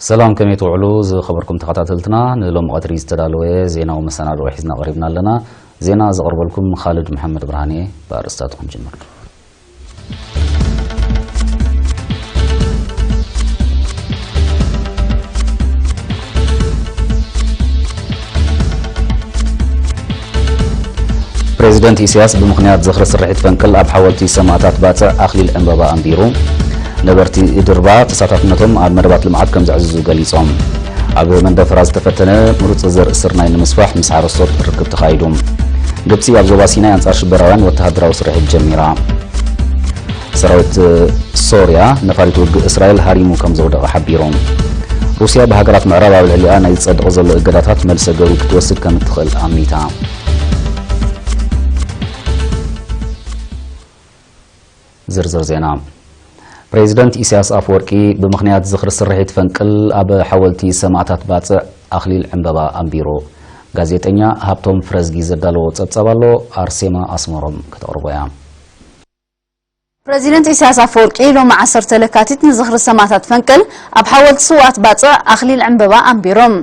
ሰላም፣ ከመይ ትውዕሉ ዝኸበርኩም ተኸታተልትና? ንሎሚ ቀትሪ ዝተዳለወ ዜናዊ መሰናድኦ ሒዝና ቀሪብና ኣለና። ዜና ዘቕርበልኩም ካልድ መሓመድ ብርሃን እየ። ብኣርእስታቱ ክንጅምር። ፕሬዚደንት ኢሳያስ ብምኽንያት ዝኽሪ ስርሒት ፈንቅል ኣብ ሓወልቲ ሰማእታት ባጽዕ ኣኽሊል ዕምበባ ኣንቢሩ። ነበርቲ ድርባ ተሳታፍነቶም ኣብ መደባት ልምዓት ከም ዘዕዝዙ ገሊጾም። ኣብ መንደፈራ ዝተፈተነ ምሩጽ ዘርኢ ስርናይ ንምስፋሕ ምስ ሓረስቶት ርክብ ተኻይዱ። ግብጺ ኣብ ዞባ ሲናይ ኣንጻር ሽበራውያን ወተሃደራዊ ስርሒት ጀሚራ። ሰራዊት ሶርያ ነፋሪት ውግእ እስራኤል ሃሪሙ ከም ዘውደቐ ሓቢሩ። ሩስያ ብሃገራት ምዕራብ ኣብ ልዕሊኣ ናይ ዝጸድቕ ዘሎ እገዳታት መልሰ ግብሪ ክትወስድ ከም እትኽእል ኣሚታ። ዝርዝር ዜና። ፕሬዚደንት ኢሳያስ ኣፈወርቂ ብምኽንያት ዝኽሪ ስርሒት ፈንቅል ኣብ ሓወልቲ ሰማእታት ባጽዕ ኣኽሊል ዕምበባ ኣንቢሩ። ጋዜጠኛ ሃብቶም ፍረዝጊ ዘዳለዎ ጸብጻብ ኣሎ፣ ኣርሴማ ኣስመሮም ከተቕርቦ እያ። ፕሬዚደንት ኢሳያስ ኣፈወርቂ ሎሚ ዓሰርተ ለካቲት ንዝኽሪ ሰማእታት ፈንቅል ኣብ ሓወልቲ ስውኣት ባጽዕ ኣኽሊል ዕምበባ ኣንቢሮም።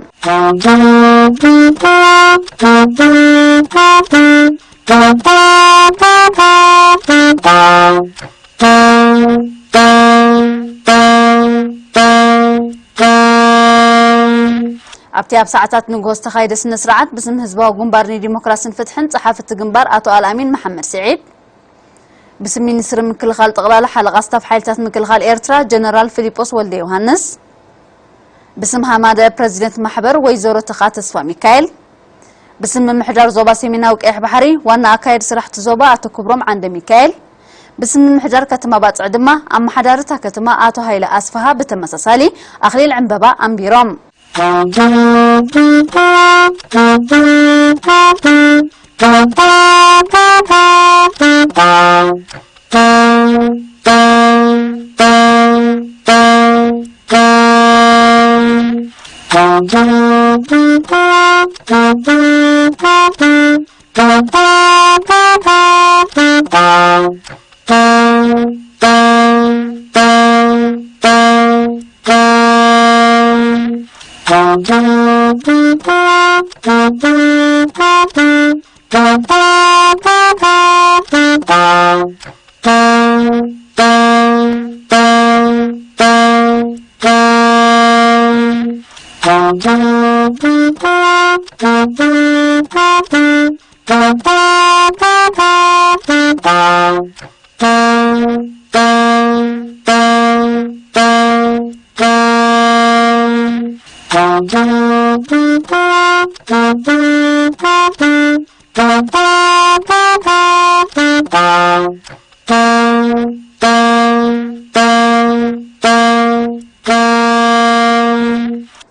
ኣብቲ ኣብ ሰዓታት ንግሆ ዝተኻየደ ስነ ስርዓት ብስም ህዝባዊ ግንባር ንዲሞክራስን ፍትሕን ጸሓፊ እቲ ግንባር ኣቶ ኣልኣሚን መሓመድ ስዒድ፣ ብስም ሚኒስትሪ ምክልኻል ጠቕላላ ሓለቓ ስታፍ ሓይልታት ምክልኻል ኤርትራ ጀነራል ፊሊጶስ ወልደ ዮሃንስ፣ ብስም ሃማደ ፕረዚደንት ማሕበር ወይዘሮ ተኻ ተስፋ ሚካኤል፣ ብስም ምምሕዳር ዞባ ሰሜናዊ ቀይሕ ባሕሪ ዋና ኣካየዲ ስራሕቲ ዞባ ኣቶ ክብሮም ዓንደ ሚካኤል፣ ብስም ምምሕዳር ከተማ ባጽዕ ድማ ኣመሓዳሪ እታ ከተማ ኣቶ ሃይለ ኣስፍሃ ብተመሳሳሊ ኣኽሊል ዕምበባ ኣንቢሮም።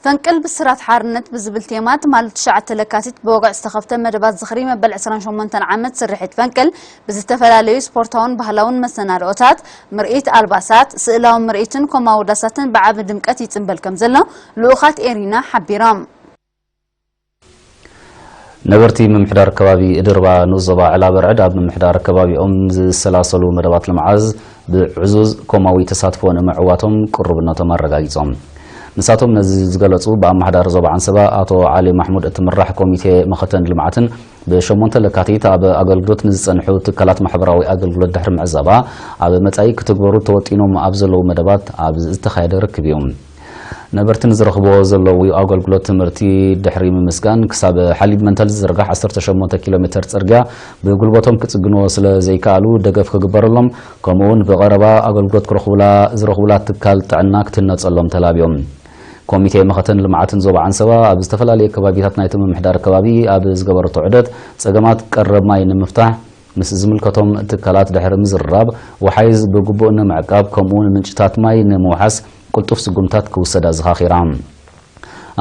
ፈንቅል ብስራት ሓርነት ብዝብል ቴማ ትማሊ ትሽዓተ ለካቲት ብወግዒ ዝተኸፍተ መደባት ዝኽሪ መበል ዕስራን ሸሞንተን ዓመት ስርሒት ፈንቅል ብዝተፈላለዩ ስፖርታውን ባህላውን መሰናድኦታት፣ ምርኢት ኣልባሳት፣ ስእላዊ ምርኢትን ኮማዊ ዳሳትን ብዓቢ ድምቀት ይጽንበል ከም ዘሎ ልኡኻት ኤሪና ሓቢሮም። ነበርቲ ምምሕዳር ከባቢ እድርባ ንኡስ ዞባ ዕላ በርዕድ ኣብ ምምሕዳር ከባቢኦም ዝሰላሰሉ መደባት ልምዓት ብዕዙዝ ኮማዊ ተሳትፎ ንምዕዋቶም ቅሩብነቶም ኣረጋጊጾም። ንሳቶም ነዚ ዝገለጹ ብኣመሓዳሪ ዞባ ዓንሰባ ኣቶ ዓሊ ማሕሙድ እትምራሕ ኮሚቴ መኸተን ልምዓትን ብሸሞንተ ለካቲት ኣብ ኣገልግሎት ንዝጸንሑ ትካላት ማሕበራዊ ኣገልግሎት ድሕሪ ምዕዛባ ኣብ መጻኢ ክትግበሩ ተወጢኖም ኣብ ዘለዉ መደባት ኣብ ዝተኻየደ ርክብ እዩ። ነበርቲ ንዝረኽብዎ ዘለዉ ኣገልግሎት ትምህርቲ ድሕሪ ምምስጋን ክሳብ ሓሊብ መንተል ዝዝርጋሕ ዓሰርተ ሸሞንተ ኪሎ ሜተር ጽርግያ ብጉልበቶም ክጽግንዎ ስለ ዘይከኣሉ ደገፍ ክግበረሎም ከምኡውን ብቐረባ ኣገልግሎት ክረኽቡላ ዝረኽቡላ ትካል ጥዕና ክትህነጸሎም ተላብዮም። ኮሚቴ መኸተን ልምዓትን ዞባ ዓንሰባ ኣብ ዝተፈላለዩ ከባቢታት ናይቲ ምምሕዳር ከባቢ ኣብ ዝገበረቶ ዑደት ጸገማት ቀረብ ማይ ንምፍታሕ ምስ ዝምልከቶም ትካላት ድሕሪ ምዝርራብ ወሓይዝ ብግቡእ ንምዕቃብ ከምኡውን ምንጭታት ማይ ንምውሓስ ቅልጡፍ ስጉምታት ክውሰድ ኣዘኻኺራ።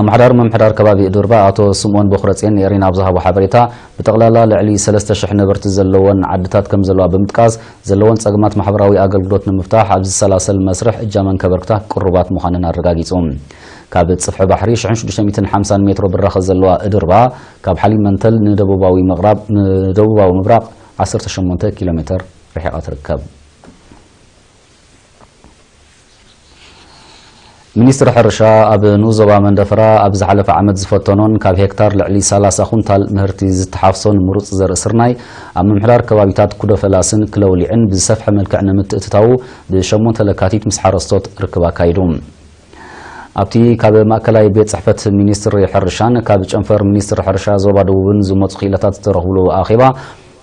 ኣመሓዳሪ ምምሕዳር ከባቢ እድርባ ኣቶ ስምኦን ቦኽረጼን ንኤሪና ኣብ ዝሃቦ ሓበሬታ ብጠቕላላ ልዕሊ ሰለስተ ሽሕ ነበርቲ ዘለወን ዓድታት ከም ዘለዋ ብምጥቃስ ዘለወን ጸገማት ማሕበራዊ ኣገልግሎት ንምፍታሕ ኣብ ዝሰላሰል መስርሕ እጃመን ከበርክታ ቅሩባት ምዃነን ኣረጋጊጹ። ካብ ጽፍሒ ባሕሪ ሽሕን ሽዱሽተ ሚእትን ሓምሳን ሜትሮ ብራኸ ዘለዋ እድርባ ካብ ሓሊብ መንተል ንደቡባዊ ምቕራብ ንደቡባዊ ምብራቕ ዓሰርተ ሸሞንተ ኪሎ ሜትር ርሒቓ ትርከብ። ሚኒስትሪ ሕርሻ ኣብ ንኡስ ዞባ መንደፈራ ኣብ ዝሓለፈ ዓመት ዝፈተኖን ካብ ሄክታር ልዕሊ ሰላሳ ኩንታል ምህርቲ ዝተሓፍሶን ምሩፅ ዘርኢ ስርናይ ኣብ ምምሕዳር ከባቢታት ኩዶ ፈላስን ክለውሊዕን ብዝሰፍሐ መልክዕ ንምትእትታዉ ብሸሞንተ ለካቲት ምስ ሓረስቶት ርክብ ኣካይዱ። ኣብቲ ካብ ማእከላይ ቤት ጽሕፈት ሚኒስትሪ ሕርሻን ካብ ጨንፈር ሚኒስትሪ ሕርሻ ዞባ ደቡብን ዝመጹ ክኢላታት ዝተረኽብሉ ኣኼባ፣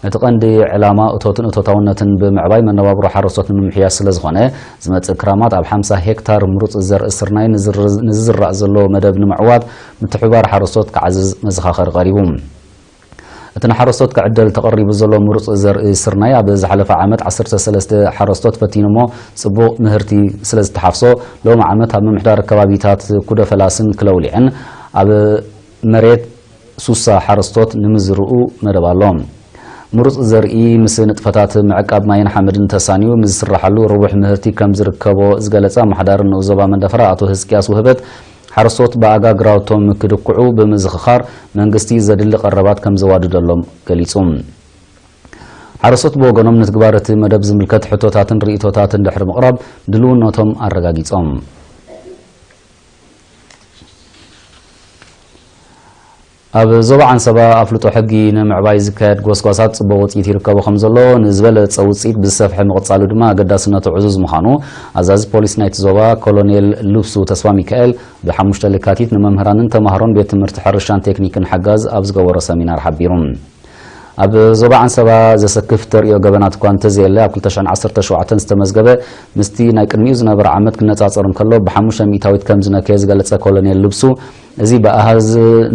እቲ ቀንዲ ዕላማ እቶትን እቶታውነትን ብምዕባይ መነባብሮ ሓረስቶት ንምምሕያሽ ስለ ዝኾነ፣ ዝመጽእ ክራማት ኣብ ሓምሳ ሄክታር ምሩጽ ዘርኢ ስርናይ ንዝር-፣ ንዝዝራእ ዘሎ መደብ ንምዕዋት ምትሕብባር ሓረስቶት ክዓዝዝ መዘኻኸሪ ቀሪቡ። እቲ ንሓረስቶት ክዕደል ተቐሪቡ ዘሎ ምሩጽ ዘርኢ ስርናይ ኣብ ዝሓለፈ ዓመት ዓሰርተ ሰለስተ ሓረስቶት ፈቲኖሞ ጽቡቕ ምህርቲ ስለ ዝተሓፍሶ፣ ሎሚ ዓመት ኣብ ምምሕዳር ከባቢታት ኩዶ ፈላስን ክለውሊዕን ኣብ መሬት ሱሳ ሓረስቶት ንምዝርኡ መደብ ኣሎ። ምሩጽ ዘርኢ ምስ ንጥፈታት ምዕቃብ ማይን ሓመድን ተሳንዩ ምስ ዝስራሓሉ ርቡሕ ምህርቲ ከም ዝርከቦ ዝገለጸ ኣመሓዳሪ ንኡስ ዞባ መንደፈራ ኣቶ ህዝቅያስ ውህበት፣ ሓረስቶት ብኣጋ ግራውቶም ክድኩዑ ብምዝኽኻር መንግስቲ ዘድሊ ቀረባት ከም ዘዋድደሎም ገሊጹ። ሓረስቶት ብወገኖም ንትግባር እቲ መደብ ዝምልከት ሕቶታትን ርእይቶታትን ድሕሪ ምቕራብ ድልውነቶም ኣረጋጊጾም። ኣብ ዞባ ዓንሰባ ኣፍልጦ ሕጊ ንምዕባይ ዝካየድ ጎስጓሳት ጽቡቕ ውጽኢት ይርከቦ ከም ዘሎ፣ ንዝበለጸ ውጽኢት ብዝሰፍሐ ምቕጻሉ ድማ ኣገዳስነቱ ዕዙዝ ምዃኑ ኣዛዚ ፖሊስ ናይቲ ዞባ ኮሎኔል ልብሱ ተስፋ ሚካኤል ብሓሙሽተ ለካቲት ንመምህራንን ተማሃሮን ቤት ትምህርቲ ሕርሻን ቴክኒክን ሓጋዝ ኣብ ዝገበሮ ሰሚናር ሓቢሩ። ኣብ ዞባ ዓንሰባ ዘሰክፍ ተርእዮ ገበናት እኳ እንተዘየለ፣ ኣብ ክልተ ሽሕን ዓሰርተ ሸውዓተን ዝተመዝገበ ምስቲ ናይ ቅድሚኡ ዝነበረ ዓመት ክነጻጸር እንከሎ ብሓሙሽተ ሚእታዊት ከም ዝነከየ ዝገለጸ ኮሎኔል ልብሱ፣ እዚ ብኣሃዝ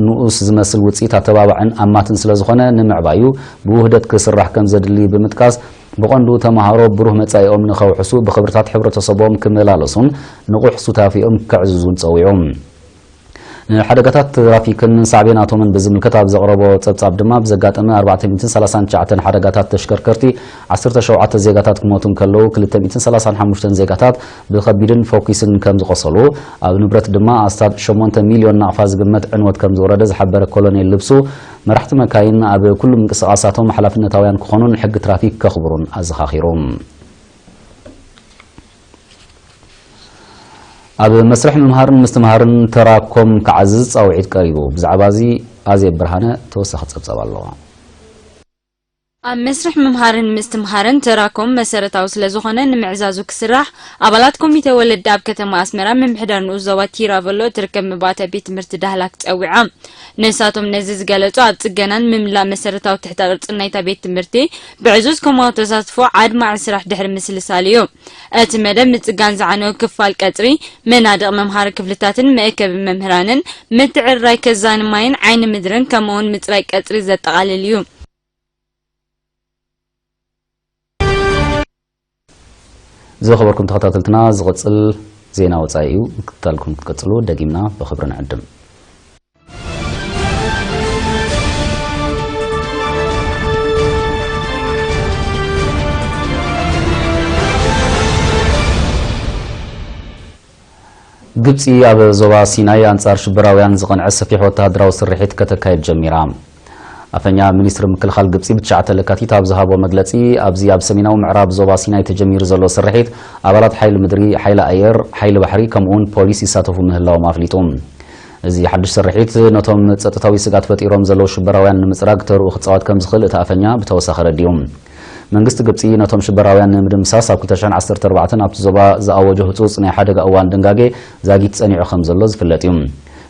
ንኡስ ዝመስል ውጽኢት ኣተባባዕን ኣማትን ስለ ዝኾነ፣ ንምዕባዩ ብውህደት ክስራሕ ከም ዘድሊ ብምጥቃስ፣ ብቐንዱ ተማሃሮ ብሩህ መጻኢኦም ንኸውሕሱ፣ ብኽብርታት ሕብረተሰቦም ክመላለሱን ንቑሕ ሱታፌኦም ከዕዝዙን ጸዊዑ። ንሓደጋታት ትራፊክን ሳዕቤናቶምን ብዝምልከት ኣብ ዘቕረቦ ጸብጻብ ድማ፣ ብዘጋጠመ ኣርባዕተ ሚእትን ሰላሳን ትሽዓተን ሓደጋታት ተሽከርከርቲ፣ ዓሰርተ ሸውዓተ ዜጋታት ክሞቱ እንከለዉ፣ ክልተ ሚእትን ሰላሳን ሓሙሽተን ዜጋታት ብኸቢድን ፈኲስን ከም ዝቖሰሉ፣ ኣብ ንብረት ድማ ኣስታት ሸሞንተ ሚልዮን ናቕፋ ዝግመት ዕንወት ከም ዝወረደ ዝሓበረ ኮሎኔል ልብሱ፣ መራሕቲ መካይን ኣብ ኩሉ ምንቅስቓሳቶም ሓላፍነታውያን ክኾኑን ሕጊ ትራፊክ ከኽብሩን ኣዘኻኺሩ። ኣብ መስርሕ ምምሃርን ምስትምሃርን ተራኮም ክዓዝዝ ጻውዒት ቀሪቡ። ብዛዕባ እዚ ኣዜብ ብርሃነ ተወሳኺ ጸብጻብ ኣለዋ። ኣብ መስርሕ ምምሃርን ምስትምሃርን ተራኮም መሰረታዊ ስለ ዝኾነ ንምዕዛዙ ክስራሕ ኣባላት ኮሚተ ወለዲ ኣብ ከተማ ኣስመራ ምምሕዳር ንኡስ ዞባ ቲራቨሎ እትርከብ መባእታዊ ቤት ትምህርቲ ዳህላክ ጸዊዖም። ንሳቶም ነዚ ዝገለጹ ኣብ ጽገናን ምምላእ መሰረታዊ ትሕተ ቅርጽን ናይታ ቤት ትምህርቲ ብዕዙዝ ኮማዊ ተሳትፎ ኣድማዒ ስራሕ ድሕሪ ምስልሳል እዩ። እቲ መደብ ምጽጋን ዝዓነወ ክፋል ቀጽሪ፣ መናድቕ መምሃሪ ክፍልታትን መእከቢ መምህራንን፣ ምትዕርራይ ከዛኒ ማይን ዓይኒ ምድርን ከምኡውን ምጽራይ ቀጽሪ ዘጠቓልል እዩ። ዝኸበርኩም ተኸታተልትና፣ ዝቕጽል ዜና ወጻኢ እዩ። ምክትታልኩም ክትቀጽሉ ደጊምና ብኽብሪ ንዕድም። ግብጺ ኣብ ዞባ ሲናይ ኣንጻር ሽበራውያን ዝቐንዐ ሰፊሕ ወተሃደራዊ ስርሒት ከተካይድ ጀሚራ። ኣፈኛ ሚኒስትሪ ምክልኻል ግብጺ ብትሽዓተ ለካቲት ኣብ ዝሃቦ መግለጺ፣ ኣብዚ ኣብ ሰሜናዊ ምዕራብ ዞባ ሲናይ ተጀሚሩ ዘሎ ስርሒት፣ ኣባላት ሓይሊ ምድሪ፣ ሓይሊ ኣየር፣ ሓይሊ ባሕሪ፣ ከምኡውን ፖሊስ ይሳተፉ ምህላዎም ኣፍሊጡ። እዚ ሓድሽ ስርሒት፣ ነቶም ጸጥታዊ ስግኣት ፈጢሮም ዘለዉ ሽበራውያን ንምጽራግ ተርኡ ክጻወት ከም ዝኽእል እቲ ኣፈኛ ብተወሳኺ ኣረዲኡ። መንግስቲ ግብጺ ነቶም ሽበራውያን ንምድምሳስ ኣብ ክልተ ሽሕን ዓሰርተ ኣርባዕተን ኣብቲ ዞባ ዝኣወጆ ህጹጽ ናይ ሓደጋ እዋን ድንጋጌ ዛጊት ጸኒዑ ከም ዘሎ ዝፍለጥ እዩ።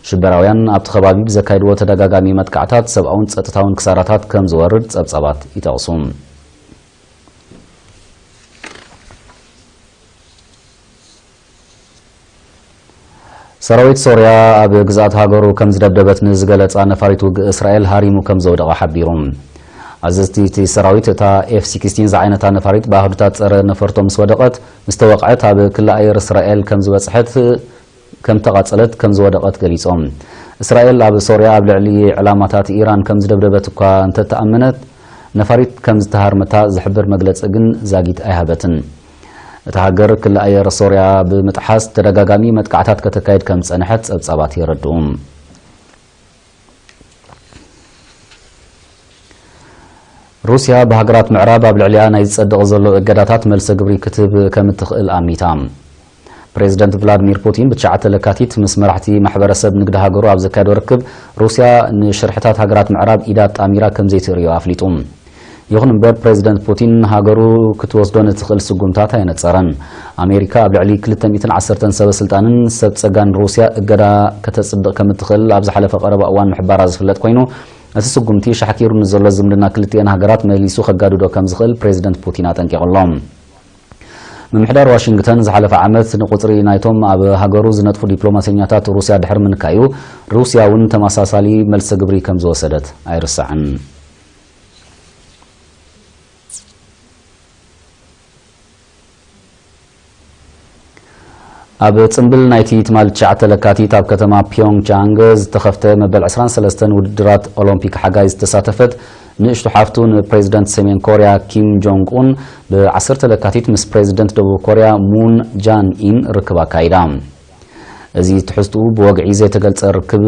ሽበራውያን ኣብቲ ከባቢ ብዘካየድዎ ተደጋጋሚ መጥቃዕታት ሰብኣውን ጸጥታውን ክሳራታት ከም ዝወርድ ጸብጻባት ይጠቕሱ። ሰራዊት ሶርያ ኣብ ግዝኣት ሃገሩ ከም ዝደብደበት ንዝገለጻ ነፋሪት ውግእ እስራኤል ሃሪሙ ከም ዘውደቐ ሓቢሩ። ኣዘዝቲ እቲ ሰራዊት፣ እታ ኤፍ ሲክስቲን ዝዓይነታ ነፋሪት ብኣህዱታት ጸረ ነፈርቶ ምስ ወደቐት፣ ምስ ተወቕዐት፣ ኣብ ክሊ ኣየር እስራኤል ከም ዝበጽሐት፣ ከም ተቓጸለት፣ ከም ዝወደቐት ገሊጾም። እስራኤል ኣብ ሶርያ ኣብ ልዕሊ ዕላማታት ኢራን ከም ዝደብደበት እኳ እንተተኣመነት፣ ነፋሪት ከም ዝተሃርመታ ዝሕብር መግለጺ ግን ዛጊት ኣይሃበትን። እታ ሃገር ክሊ ኣየር ሶርያ ብምጥሓስ ተደጋጋሚ መጥቃዕታት ከተካይድ ከም ዝጸንሐት ጸብጻባት የረድኡ። ሩስያ ብሃገራት ምዕራብ ኣብ ልዕሊኣ ናይ ዝጸድቕ ዘሎ እገዳታት መልሰ ግብሪ ክትህብ ከም እትኽእል ኣሚታ። ፕሬዚደንት ቭላድሚር ፑቲን ብትሽዓተ ለካቲት ምስ መራሕቲ ማሕበረሰብ ንግዲ ሃገሩ ኣብ ዘካየዶ ርክብ፣ ሩስያ ንሽርሕታት ሃገራት ምዕራብ ኢዳ ኣጣሚራ ከም ዘይትርእዮ ኣፍሊጡ። ይኹን እምበር፣ ፕሬዚደንት ፑቲን ሃገሩ ክትወስዶ ንትኽእል ስጉምታት ኣየነጸረን። ኣሜሪካ ኣብ ልዕሊ ክልተ ሚእትን ዓሰርተን ሰበ ስልጣንን ሰብ ጸጋን ሩስያ እገዳ ከተጽድቕ ከም እትኽእል ኣብ ዝሓለፈ ቀረባ እዋን ምሕባራ ዝፍለጥ ኮይኑ፣ እቲ ስጉምቲ ሻሕኪሩ ንዘሎ ዝምድና ክልቲኤን ሃገራት መሊሱ ከጋድዶ ከም ዝኽእል ፕሬዚደንት ፑቲን ኣጠንቂቑ ኣሎ። ምምሕዳር ዋሽንግተን ዝሓለፈ ዓመት ንቁጽሪ ናይቶም ኣብ ሃገሩ ዝነጥፉ ዲፕሎማሰኛታት ሩስያ ድሕሪ ምንካዩ፣ ሩስያ እውን ተመሳሳሊ መልሰ ግብሪ ከም ዝወሰደት ኣይርሳዕን። ኣብ ጽምብል ናይቲ ትማሊ ትሽዓተ ለካቲት ኣብ ከተማ ፒዮንግቻንግ ዝተኸፍተ መበል ዕስራን ሰለስተን ውድድራት ኦሎምፒክ ሓጋይ ዝተሳተፈት ንእሽቶ ሓፍቱ ንፕሬዚደንት ሰሜን ኮርያ ኪም ጆንግ ኡን ብ ዓሰርተ ለካቲት ምስ ፕሬዚደንት ደቡብ ኮርያ ሙን ጃን ኢን ርክብ ኣካይዳ። እዚ ትሕዝትኡ ብወግዒ ዘይተገልጸ ርክብ፣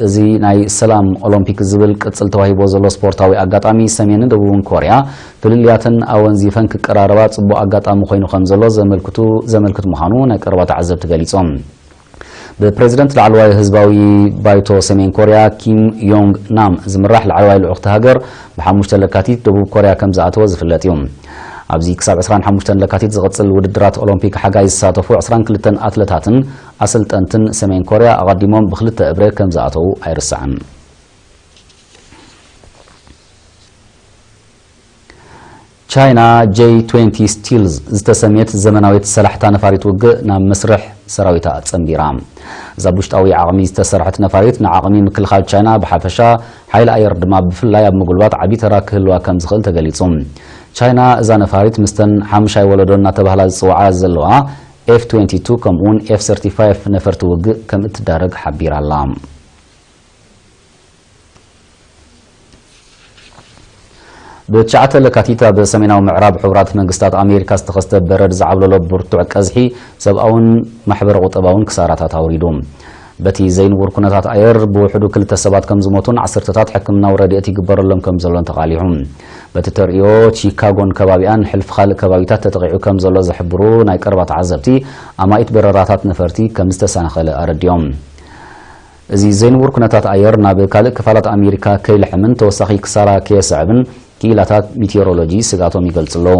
እዚ ናይ ሰላም ኦሎምፒክ ዝብል ቅጽል ተዋሂቦ ዘሎ ስፖርታዊ ኣጋጣሚ፣ ሰሜንን ደቡብን ኮርያ ፍልልያተን ኣወንዚፈን ክቀራረባ ጽቡቕ ኣጋጣሚ ኮይኑ ከም ዘሎ ዘመልክቱ፣ ዘመልክት ምዃኑ ናይ ቀረባ ተዓዘብቲ ገሊጾም። ብፕሬዚደንት ላዕለዋይ ህዝባዊ ባይቶ ሰሜን ኮርያ ኪም ዮንግ ናም ዝምራሕ ላዕለዋይ ልዑኽቲ ሃገር ብሓሙሽተ ለካቲት ደቡብ ኮርያ ከም ዝኣተወ ዝፍለጥ እዩ። ኣብዚ ክሳብ ዕስራን ሓሙሽተን ለካቲት ዝቕጽል ውድድራት ኦሎምፒክ ሓጋይ ዝሳተፉ ዕስራን ክልተን ኣትለታትን ኣሰልጠንትን ሰሜን ኮርያ ኣቐዲሞም ብክልተ እብረ ከም ዝኣተዉ ኣይርሳዕን። ቻይና ጄይ ትዌንቲ ስቲልዝ ዝተሰምየት ዘመናዊት ሰላሕታ ነፋሪት ውግእ ናብ መስርሕ ሰራዊታ ጸንቢራ። እዛ ብውሽጣዊ ዓቕሚ ዝተሰርሐት ነፋሪት ንዓቕሚ ምክልኻል ቻይና ብሓፈሻ፣ ሓይሊ ኣየር ድማ ብፍላይ ኣብ ምጉልባት ዓቢ ተራ ክህልዋ ከም ዝኽእል ተገሊጹ። ቻይና እዛ ነፋሪት ምስተን ሓሙሻይ ወለዶ እናተባህላ ዝጽውዓ ዘለዋ ኤፍ ትዌንቲ ቱ ከምኡውን ኤፍ ሰርቲ ፋይቭ ነፈርቲ ውግእ ከም እትዳረግ ሓቢራ ኣላ። ብትሽዓተ ለካቲት ኣብ ሰሜናዊ ምዕራብ ሕቡራት መንግስታት ኣሜሪካ ዝተኸስተ በረድ ዝዓብለሎ ብርቱዕ ቀዝሒ ሰብኣውን ማሕበረ ቁጠባውን ክሳራታት ኣውሪዱ። በቲ ዘይንቡር ኩነታት ኣየር ብውሕዱ ክልተ ሰባት ከም ዝሞቱን ዓሰርተታት ሕክምናዊ ረድኤት ይግበረሎም ከም ዘሎን ተቓሊሑ። በቲ ተርእዮ፣ ቺካጎን ከባቢኣን ሕልፊ ካልእ ከባቢታት ተጠቒዑ ከም ዘሎ ዝሕብሩ ናይ ቀረባ ተዓዘብቲ፣ ኣማኢት በረራታት ነፈርቲ ከም ዝተሰናኸለ ኣረዲኦም። እዚ ዘይንቡር ኩነታት ኣየር ናብ ካልእ ክፋላት ኣሜሪካ ከይልሕምን ተወሳኺ ክሳራ ከየስዕብን ክኢላታት ሚቴዎሮሎጂ ስግኣቶም ይገልጹ ኣለዉ።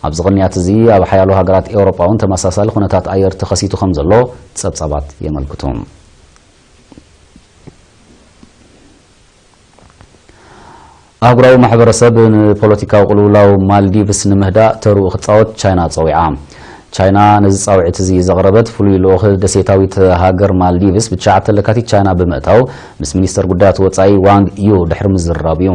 ኣብዚ ቅንያት እዚ ኣብ ሓያሎ ሃገራት ኤውሮጳ እውን ተመሳሳሊ ኩነታት ኣየር ተኸሲቱ ከም ዘሎ ጸብጻባት የመልክቱ። ኣህጉራዊ ማሕበረሰብ ንፖለቲካዊ ቅልውላው ማልዲቭስ ንምህዳእ ተርኡ ክጻወት ቻይና ጸዊዓ። ቻይና ነዚ ጻውዒት እዚ ዘቕረበት ፍሉይ ልኡኽ ደሴታዊት ሃገር ማልዲቭስ ብትሽዓተ ለካቲት ቻይና ብምእታው ምስ ሚኒስተር ጉዳያት ወጻኢ ዋንግ ዩ ድሕሪ ምዝርራብ እዩ።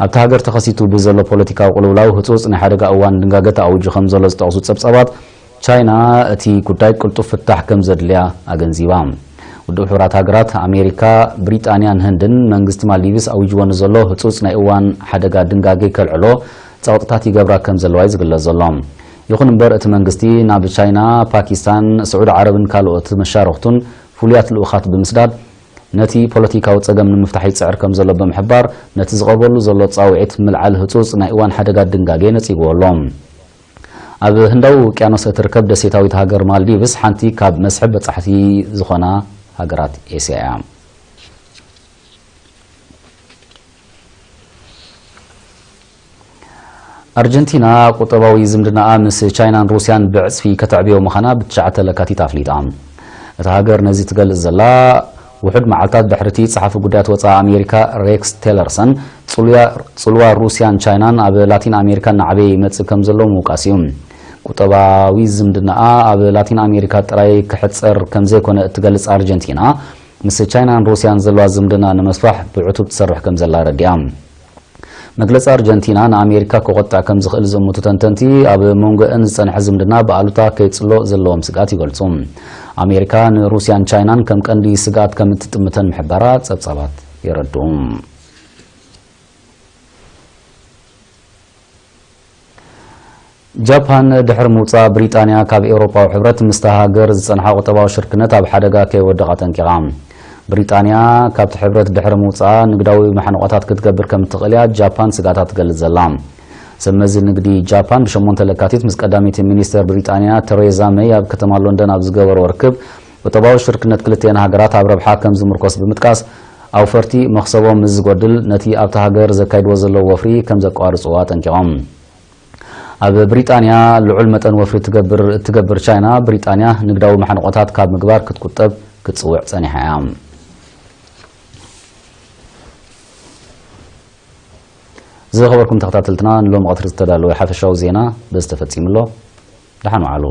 ኣብቲ ሃገር ተኸሲቱ ብዘሎ ፖለቲካዊ ቅልውላው ህጹጽ ናይ ሓደጋ እዋን ድንጋገ ተኣዊጁ ከም ዘሎ ዝጠቕሱ ጸብጻባት፣ ቻይና እቲ ጉዳይ ቅልጡፍ ፍታሕ ከም ዘድልያ ኣገንዚባ። ውድብ ሕቡራት ሃገራት፣ ኣሜሪካ፣ ብሪጣንያን ህንድን መንግስቲ ማልዲቭስ ኣዊጅዎ ንዘሎ ህጹጽ ናይ እዋን ሓደጋ ድንጋጌ ከልዕሎ ጸቕጥታት ይገብራ ከም ዘለዋ እዩ ዝግለጽ ዘሎ። ይኹን እምበር እቲ መንግስቲ ናብ ቻይና፣ ፓኪስታን፣ ስዑዲ ዓረብን ካልኦት መሻርኽቱን ፍሉያት ልኡኻት ብምስዳድ ነቲ ፖለቲካዊ ጸገም ንምፍታሕ ይጽዕር ከም ዘሎ ብምሕባር፣ ነቲ ዝቐርበሉ ዘሎ ጻውዒት ምልዓል ህጹጽ ናይ እዋን ሓደጋ ድንጋጌ ነጺግዎ ኣሎ። ኣብ ህንዳዊ ውቅያኖስ እትርከብ ደሴታዊት ሃገር ማልዲቭስ ሓንቲ ካብ መስሕብ በጻሕቲ ዝኾና ሃገራት ኤስያ እያ። ኣርጀንቲና ቁጠባዊ ዝምድናኣ ምስ ቻይናን ሩስያን ብዕጽፊ ከተዕብዮ ምዃና ብትሽዓተ ለካቲት ኣፍሊጣ። እታ ሃገር ነዚ ትገልጽ ዘላ፣ ውሑድ መዓልታት ድሕሪቲ ጸሓፊ ጉዳያት ወጻኢ ኣሜሪካ ሬክስ ቴለርሰን፣ ጽሉያ-፣ ጽልዋ ሩስያን ቻይናን ኣብ ላቲን ኣሜሪካ እናዓበየ ይመጽእ ከም ዘሎ ምውቃስ እዩ። ቁጠባዊ ዝምድናኣ ኣብ ላቲን ኣሜሪካ ጥራይ ክሕጸር ከም ዘይኮነ እትገልጽ ኣርጀንቲና፣ ምስ ቻይናን ሩስያን ዘለዋ ዝምድና ንምስፋሕ ብዕቱብ ትሰርሕ ከም ዘላ ኣረዲኣ። መግለጺ ኣርጀንቲና ንኣሜሪካ ክቖጥዕ ከም ዝኽእል ዝእምቱ ተንተንቲ፣ ኣብ መንጎአን ዝጸንሐ ዝምድና ብኣሉታ ከይጽሎ ዘለዎም ስግኣት ይገልጹ። ኣሜሪካ ንሩስያን ቻይናን ከም ቀንዲ ስግኣት ከም እትጥምተን ምሕባራ ጸብጻባት የረድኡ። ጃፓን ድሕሪ ምውጻእ ብሪጣንያ ካብ ኤውሮጳዊ ሕብረት፣ ምስታ ሃገር ዝጸንሓ ቁጠባዊ ሽርክነት ኣብ ሓደጋ ከይወድቕ ኣጠንቂቓ። ብሪጣንያ ካብቲ ሕብረት ድሕሪ ምውጻኣ ንግዳዊ ማሕንቖታት ክትገብር ከም እትኽእል እያ ጃፓን ስግኣታ ትገልጽ ዘላ። ሰብ መዚ ንግዲ ጃፓን ብ8 ለካቲት ምስ ቀዳመይቲ ሚኒስተር ብሪጣንያ ተሬዛ መይ ኣብ ከተማ ሎንደን ኣብ ዝገበርዎ ርክብ፣ ቁጠባዊ ሽርክነት ክልቲኤን ሃገራት ኣብ ረብሓ ከም ዝምርኮስ ብምጥቃስ፣ ኣውፈርቲ መኽሰቦም ምስ ዝጎድል ነቲ ኣብታ ሃገር ዘካይድዎ ዘለዉ ወፍሪ ከም ዘቋርጽዎ ኣጠንቂቖም። ኣብ ብሪጣንያ ልዑል መጠን ወፍሪ ትገብር እትገብር ቻይና፣ ብሪጣንያ ንግዳዊ ማሕንቖታት ካብ ምግባር ክትቁጠብ ክትጽውዕ ጸኒሓ እያ። ዝኸበርኩም ተኸታተልትና፣ ንሎሚ ቀትሪ ዝተዳለወ ሓፈሻዊ ዜና በዚ ተፈጺሙ ኣሎ። ደሓን ዋዕሉ።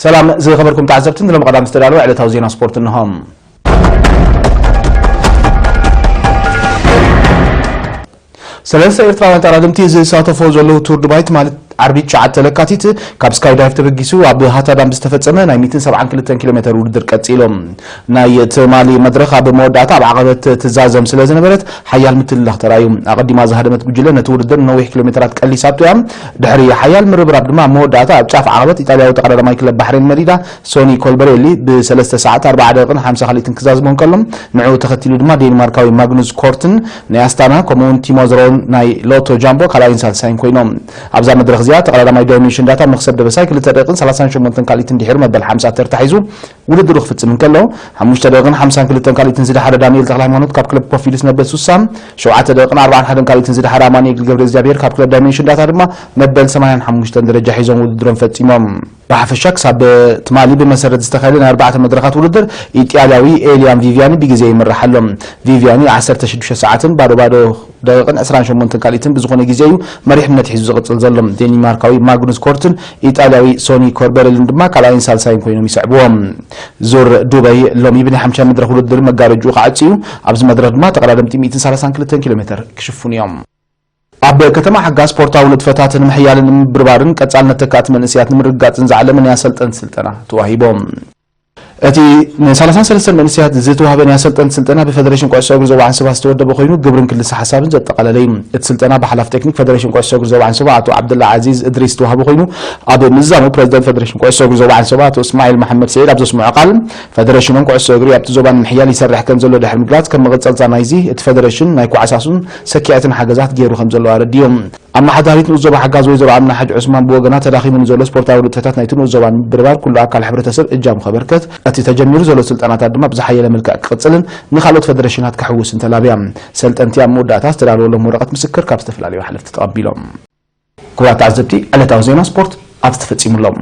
ሰላም ዝኸበርኩም ተዓዘብቲ፣ ንሎም ቀዳም ዝተዳለወ ዕለታዊ ዜና ስፖርት እንሆ። ሰለስተ ኤርትራውያን ተቐዳደምቲ ዝሳተፎ ዘለዉ ቱር ዱባይ ትማሊ ዓርቢ ትሽዓተ ለካቲት ካብ ስካይ ዳይቭ ተበጊሱ ኣብ ሃታዳም ብዝተፈጸመ ናይ ሚእትን ሰብዓን ክልተን ኪሎ ሜተር ውድድር ቀጺሎም። ናይ ትማሊ መድረኽ ኣብ መወዳእታ ኣብ ዓቐበት ትዛዘም ስለ ዝነበረት ሓያል ምትልላኽ ተራእዩ። ኣቐዲማ ዝሃደመት ጉጅለ ነቲ ውድድር ንነዊሕ ኪሎ ሜተራት ቀሊሳቶ እያ። ድሕሪ ሓያል ምርብራብ ድማ ኣብ መወዳእታ ኣብ ጫፍ ዓቐበት ኢጣልያዊ ተቐዳዳማይ ክለብ ባሕሬን መሪዳ ሶኒ ኮልበሬሊ ብ3 ሰዓት ኣርባዓ ደቂቕን ሓምሳ ካልኢትን ክዛዝሞ እንከሎ፣ ንዕኡ ተኸቲሉ ድማ ዴንማርካዊ ማግኑስ ኮርትን ናይ ኣስታና ከምኡውን ቲሞዝሮን ናይ ሎቶ ጃምቦ ካልኣይን ሳልሳይን ኮይኖም። ኣብዛ መድረኽ እዚኣ ተቐዳዳማይ ዳይሜንሽን ዳታ መኽሰብ ደበሳይ ክልተ ደቂቕን ሰላሳን ሸሞንተን ካልኢትን ድሒሩ መበል ሓምሳ ተርታ ሒዙ ውድድሩ ክፍጽም እንከሎ፣ ሓሙሽተ ደቂቕን ሓምሳን ክልተን ካልኢትን ዝደሓረ ዳንኤል ተኽለሃይማኖት ካብ ክለብ ኮፊልስ መበል ሱሳ፣ ሸውዓተ ደቂቕን ኣርባዓን ሓደን ካልኢትን ዝደሓረ ኣማኑኤል ገብረ እግዚኣብሔር ካብ ክለብ ዳይሜንሽን ዳታ ድማ መበል ሰማንያን ሓሙሽተን ደረጃ ሒዞም ውድድሮም ፈጺሞም። ብሓፈሻ ክሳብ ትማሊ ብመሰረት ዝተኻየደ ናይ ኣርባዕተ መድረኻት ውድድር ኢጣልያዊ ኤልያን ቪቪያኒ ብግዜ ይምራሕ ኣሎ። ቪቪያኒ ዓሰርተ ሽዱሽተ ሰዓትን ባዶ ባዶ ደቂቕን ዕስራን ሸሞንተን ካልኢትን ብዝኾነ ግዜ እዩ መሪሕነት ሒዙ ዝቕጽል ዘሎ። ዴንማርካዊ ማግኑስ ኮርትን ኢጣልያዊ ሶኒ ኮርበሬልን ድማ ካልኣይን ሳልሳይን ኮይኖም ይስዕብዎም። ዙር ዱባይ ሎሚ ብናይ ሓምሻይ መድረኽ ውድድር መጋረጅኡ ክዓጽ እዩ። ኣብዚ መድረኽ ድማ ተቐዳደምቲ ሚእትን ሰላሳን ክልተን ኪሎ ሜተር ክሽፍኑ እዮም። ኣብ ከተማ ሓጋ ስፖርታዊ ንጥፈታት ንምሕያልን ንምብርባርን ቀጻልነት ተካእቲ መንእሰያት ንምርግጋጽን ዝዓለመ ናይ ኣሰልጠንቲ ስልጠና ተዋሂቦም። እቲ ን33 መንእሰያት ዝተዋህበ ናይ ኣሰልጠንቲ ስልጠና ብፈደሬሽን ኩዕሶ እግሪ ዞባ ዓንሰባ ዝተወደበ ኮይኑ፣ ግብርን ክልሰ ሓሳብን ዘጠቓለለ እዩ። እቲ ስልጠና ብሓላፊ ቴክኒክ ፈደሬሽን ኩዕሶ እግሪ ዞባ ዓንሰባ ኣቶ ዓብደላ ዓዚዝ እድሪስ ዝተዋህበ ኮይኑ፣ ኣብ ምዝዛሙ ፕሬዚደንት ፈደሬሽን ኩዕሶ እግሪ ዞባ ዓንሰባ ኣቶ እስማዒል መሓመድ ሰዒድ ኣብ ዘስምዖ ቃል፣ ፈደሬሽኖም ኩዕሶ እግሪ ኣብቲ ዞባ ንምሕያል ይሰርሕ ከም ዘሎ ድሕሪ ምግላጽ፣ ከም መቐጸልታ ናይዚ እቲ ፈደሬሽን ናይ ኳዕሳሱን ሰኪዐትን ሓገዛት ገይሩ ከም ዘሎ ኣረዲኡ። ኣመሓዳሪት ንኡስ ዞባ ሓጋዝ ወይዘሮ ኣምና ሓጅ ዑስማን ብወገና፣ ተዳኺሙ ንዘሎ ስፖርታዊ ንጥፈታት ናይቲ ንኡስ ዞባ ንምብርባር ኩሉ ኣካል ሕብረተሰብ እጃሙ ከበርከት፣ እቲ ተጀሚሩ ዘሎ ስልጠናታት ድማ ብዝሓየለ መልክዕ ክቕጽልን ንኻልኦት ፈደረሽናት ከሕውስን ተላብያ። ሰልጠንቲ ኣብ መወዳእታ ዝተዳለወሎም ወረቐት ምስክር ካብ ዝተፈላለዩ ሓለፍቲ ተቐቢሎም። ክቡራት ተዓዘብቲ፣ ዕለታዊ ዜና ስፖርት ኣብዚ ተፈጺሙ ኣሎ።